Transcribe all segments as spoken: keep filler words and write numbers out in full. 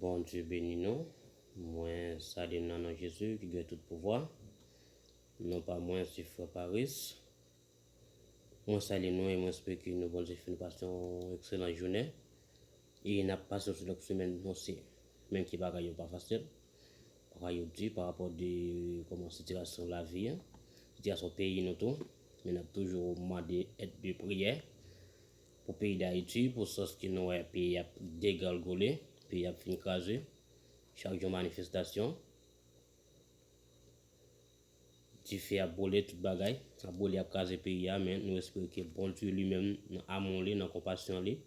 Bondye beni nou. Mwen salye nou nan non Jezi ki gen tout pouvwa. Non pa mwen se Frè Paris. Mwen salye nou e mwen espere ke nou Bondye fè nou pase yon ekselan jounen. E n ap pase yon lòt semèn, nou se menm ke bagay yo pa fasil. Bagay yo di pa rapò de kòman sitiyasyon lavi a, sitiyasyon peyi nou tou. Men n ap toujou mande èd de priyè pou peyi Dayiti, pou sans ke nou wè peyi ap degalgole, peyi ap fin kraze. Chak jou manifestasyon. Dife ap boule tout bagay, ap boule, ap kraze peyi a, men nou espere ke Bondye li menm, nan amou li, nan konpasyon li,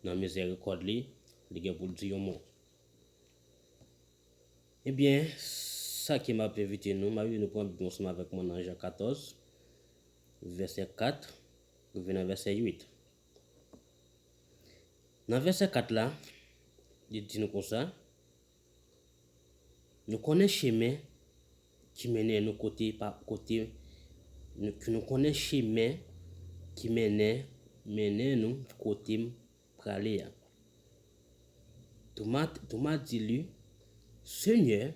nan mizèrikòd li, li gen pou l di yon mo. Ebyen, sa ke m ap envite nou, m ap envite nou pran Bib nou ansanm avèk mwen nan Jan katòz, vèsè kat, rive nan vèsè uit. Nan vèsè kat la, li di nou konsa, nou konnen chemen ki mennen nou kote pa kote, nou, nou konnen chemen ki mennen, mennen nou kote m prale a. Toma, Toma di li, Senyè,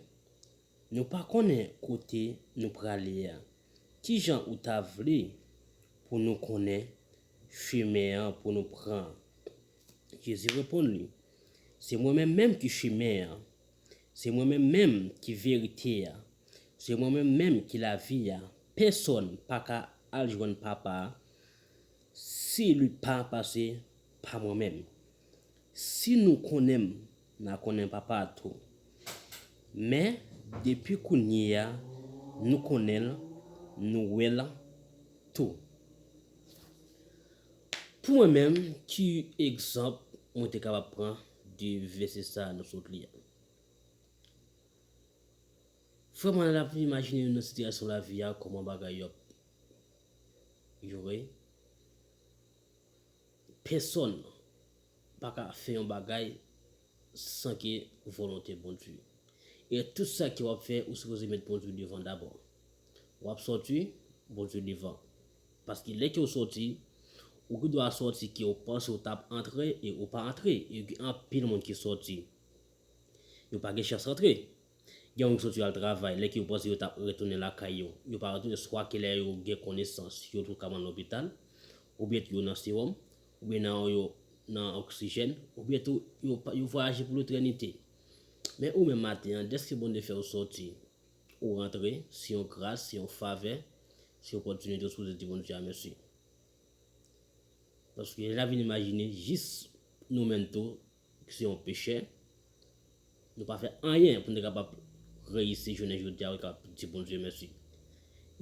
nou pa konnen kote nou prale a. Kijan ou ta vle pou nou konnen chemen an pou nou pran? Jezi reponn li, Se mwen menm menm ki chemen an. Se mwen menm menm ki verite a. Se mwen menm menm ki lavi a. Pèsonn pa ka al jwenn Papa a si li pa pase pa mwen menm. Si nou konnen m, n a konnen Papa a tou. Men, depi kounye a, nou konnen l, nou wè l tou. Pou mwen menm, ki egzanp mwen te kapab pran de vèsè sa a nou sot li a? Vrèman, n ap imajine nou nan sitiyasyon lavi a, kòman bagay yo ap jere. Pèsonn pa ka fè yon bagay san ke volonte Bondye. E tout sa ke w ap fè, ou sipoze met Bondye devan dabò. W ap sòti, Bondye devan. Paske lè ke w sòti, ou gen dwa sòti ke w panse w t ap antre e ou pa antre. E gen anpil moun ki sòti, yo pa gen chans antre. Gen moun ki soti al travay, lè ke yo panse yo t ap retounen lakay yo, yo pa retounen, swa ke lè yo gen konesans, yo tou ka pran lopital, oubyen tou yo nan sewòm, oubyen nan yo nan oksijèn, oubyen tou yo pa, yo vwayaje pou letènite. Men ou menm maten an, dèske Bondye fè w sòti, ou rantre, se yon gras, se yon favè, se opòtinite ou sipoze di Bondye a mèsi. Paske lè n ap vin imajine jis nou menm tou, ki se yon pechè, nou pa fè anyen pou n te kapab reyisi jounen jodi a, pou n kapab di Bondye mèsi.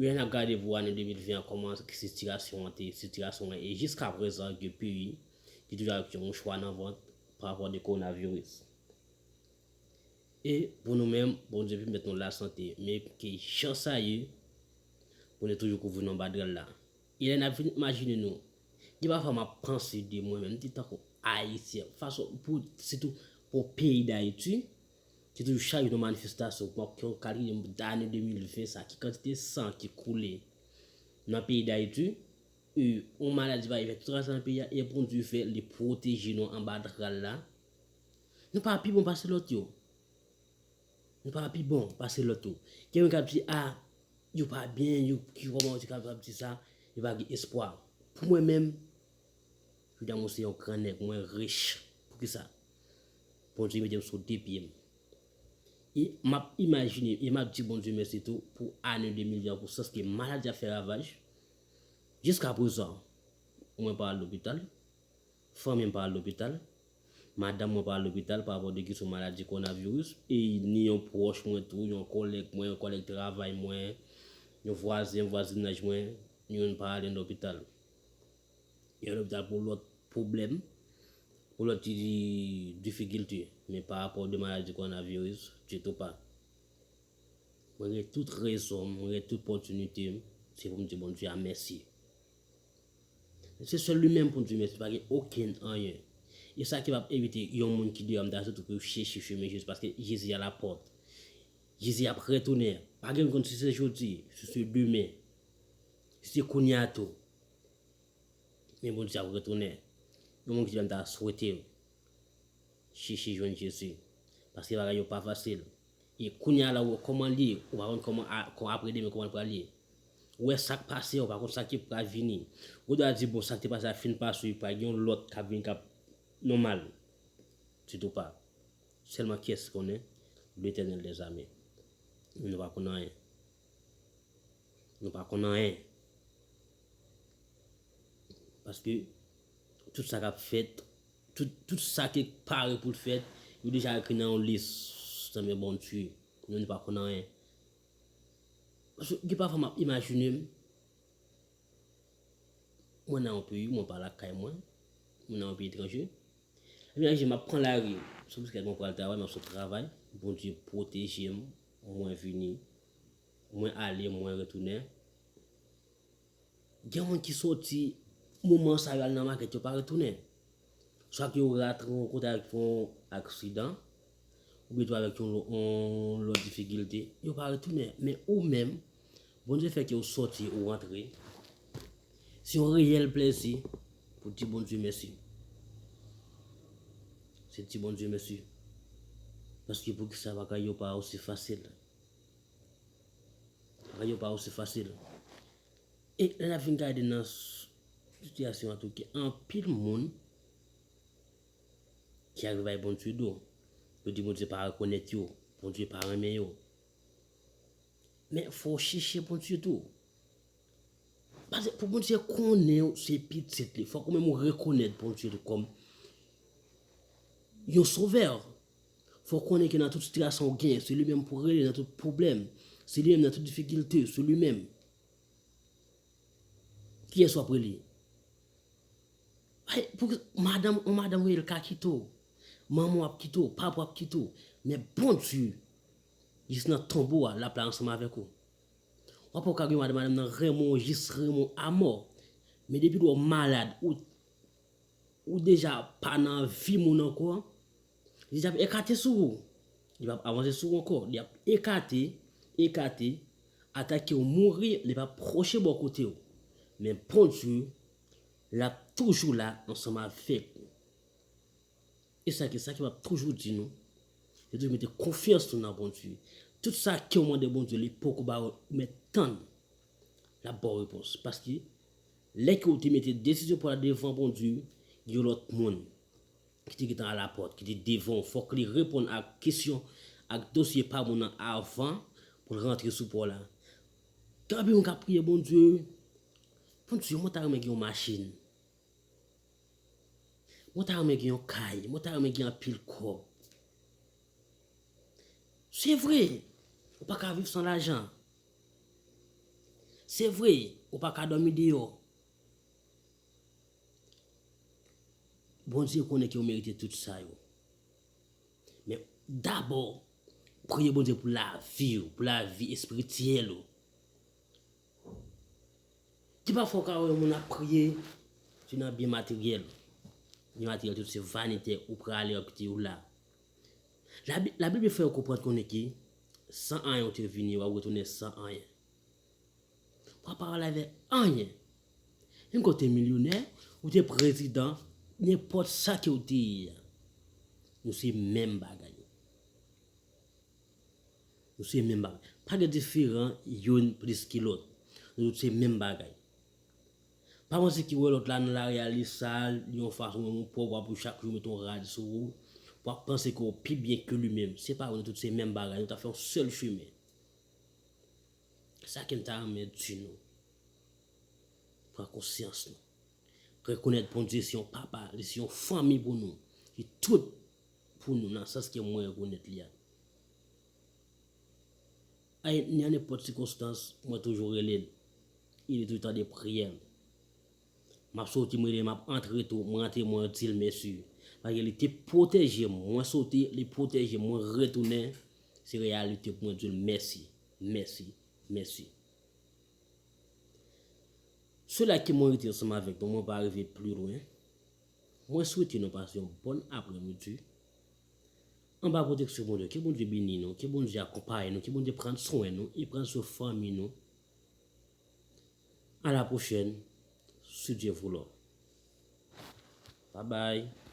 Lè n ap gade pou ane de mil ven an, kòman sitiyasyon an te, sitiyasyon an, e jiska prezan, gen peyi ki toujou avèk yon mouchwa nan vant pa rapò de kowonaviris. E pou nou menm, Bondye pèmèt nou lasante, men ke jan sa ye, pou nou toujou kouvri nou anba dra la. E lè n ap vin imajine nou, gen pafwa m ap panse de mwen menm, m di tankou Ayisyen, fason pou, sitou pou peyi Dayiti, ki toujou chaje nan manifestasyon, pou yon kalite ane de mil ven sa, ki kantite san ki koule nan peyi Dayiti, e yon maladi pa rive tout rase nan peyi a, e Bondye fè li pwoteje nou anba dra l la. Nou pa pi bon pase lòt yo. Nou pa pi bon pase lòt yo. Gen moun k ap di, a, yo pa byen, yo ki kòman yo te kapab di sa, yo pa gen espwa. Pou mwen menm, jodi a mwen se yon gran nèg, mwen rich. Poukisa? Bondye mete m sou de pye m. E m ap imajine, e m ap di Bondye mèsi tou pou ane de mil ven an, pou sans ke maladi a fè ravaj. Jiska prezan, mwen pa al lopital. Fanmi m pa al lopital. Madanm mwen pa al lopital pa rapò de kesyon maladi kowonaviris. E ni yon pwòch mwen tou, yon kòlèg mwen, yon kòlèg travay mwen, yon vwazen, vwazinaj mwen, youn pa ale nan lopital. Yo al lopital pou lòt pwoblèm, pou lòt ti difikilte. Men pa rapò de maladi kowonaviris, ditou pa. Mwen gen tout rezon m, mwen gen tout opòtinite m, se pou m di Bondye a mèsi. Se sèl li menm pou n di mèsi, pa gen okenn anyen. E sa ki p ap evite yon moun ki deyò a m ta sot pou yo chèche chemen Jezi, paske Jezi a la pòt. Jezi ap retounen. Pa gen moun konn si se jodi, si se demen, si se kounye a tou. Men Bondye ap retounen. Yon moun ki deyò a m ta swete yo chèche jwenn Jezi. Paske bagay yo pa fasil. E kounye a la, ou wè kòman l ye, ou pa konn kòman a, kòman apre demen, kòman l pral ye. Ou wè sa k pase a, ou pa konn sa ki pral vini. Ou dwe di, bon, sa k te pase a fin pase, wi, pral gen yon lòt k ap vin k ap nòmal. Sitou pa. Sèlman kiyès ki konnen? Letènèl dèzame. Nou pa konn anyen. Nou pa konn anyen. Paske tout sa k ap fèt, tout, tout sa ki pare pou l fèt, yo deja ekri nan yon lis nan men Bondye. Nou, nou pa konn anyen. Paske gen pafwa m ap imajine m, mwen nan yon peyi, mwen pa lakay mwen, mwen nan yon peyi etranje. Imajine m ap pran lari, sou bisiklèt mwen pral travay, m ap sot travay, Bondye pwoteje m, mwen vini, mwen ale, mwen retounen. Gen moun ki soti moman sa yo al nan makèt, yo pa retounen. Swa ke yo rantre yon kote avèk yon aksidan, oubyen tou avèk yon, yon lòt difikilte, yo pa retounen. Men ou menm, Bondye fè ke w soti, ou rantre. Se yon reyèl plèzi pou di Bondye mèsi. Se di Bondye mèsi. Paske poukisa bagay yo pa osi fasil? Bagay yo pa osi fasil. E lè n ap vin gade nan s-, sitiyasyon an tou, gen anpil moun ki arive bay Bondye do. Yo di Bondye pa rekonèt yo, Bondye pa renmen yo. Men fò w chèche Bondye tou. Paske pou Bondye konnen w se pitit li, fòk ou menm ou rekonèt Bondye tou kòm yon sovè. Fò w konnen ke nan tout sitiyasyon w genyen, se li menm pou rele nan tout pwoblèm. Se li menm nan tout difikilte, se li menm. Kiyès w ap rele? Ay, pou madanm, yon madanm rele l ka kite w. Manman w ap kite w, papa w ap kite w. Men Bondye, jis nan tonbo a, l ap la ansanm avèk ou. W ap wè w ka gen madanm, madanm nan renmen w, jis renmen w amò. Men depi l wè w malad, ou ou deja pa nan vi moun ankò, li deja ap ekate sou ou. Li p ap avanse sou ou ankò. Li ap ekate, ekate, atake w mouri, li p ap pwoche bò kote w. Men Bondye, l ap toujou la ansanm avèk ou. E sa ki, sa ki m ap toujou di nou, se toujou mete konfyans nou nan Bondye. Tout sa ke w mande Bondye, li poko ba ou, men tann. L ap ba w repons. Paske, lè ke w te mete desizyon pa w la devan Bondye, gen yon lòt moun ki te gentan alapòt, ki te devan w. Fòk li reponn ak kesyon, ak dosye pa moun nan avan pou l rantre sou pa w la. Gen anpil moun k ap priye Bondye, Bondye, mwen ta renmen gen yon machin. Mwen ta renmen gen yon kay, mwen ta renmen gen anpil kòb. Se vre, ou pa ka viv san lajan. Se vre, ou pa ka dòmi deyò. Bondye konnen ke w merite tout sa yo. Men dabò, priye Bondye pou lavi w, pou lavi espirityèl ou. Gen pafwa w ka wè yon moun ap priye, se nan byen materyèl. Byen materyèl tout se vanite, ou prale, w ap kite yo la. Labi-, Labib fè yo konprann konnen ke san anyen ou te vini, w ap retounen san anyen. W ap pa al avèk anyen. Menm ke w te milyonè, ou te prezidan, nenpòt sa ke w te ye a, nou se menm bagay. Nou se menm bagay. Pa gen diferan youn plis ke lòt. Nou tout se menm bagay. Pa panse ke wè lòt la nan lari a li sal, li yon fason, yon pwòp, w ap chak jou mete yon rad sou ou, w ap panse ke w pi byen ke li menm. Se pa vre, nou tout se menm bagay, nou t ap fè yon sèl chimen. Sa ke m ta renmen di nou, pran konsyans nou. Rekonèt Bondye se yon papa, li se yon fanmi pou nou. Li tout pou nou nan sans ke mwen rekonèt li a. Ay, nan nenpòt sikonstans, mwen toujou rele l. Li toujou tande priyè m. M ap soti, m rele, m ap antre tou, m rantre, mwen di l mèsi. Paske li te pwoteje m, mwen soti, li pwoteje m, mwen retounen. Se reyalite pou mwen di l mèsi, mèsi, mèsi. Sila ke mwen rete ansanm avèk nou, mwen pa rive pli lwen. Mwen swete nou pase yon bòn aprèmidi anba pwoteksyon Bondye. Ke Bondye beni nou, ke Bondye akonpaye nou, ke Bondye pran swen nou e pran swen fanmi nou. À la prochaine, si Dieu voulait. Bye bye.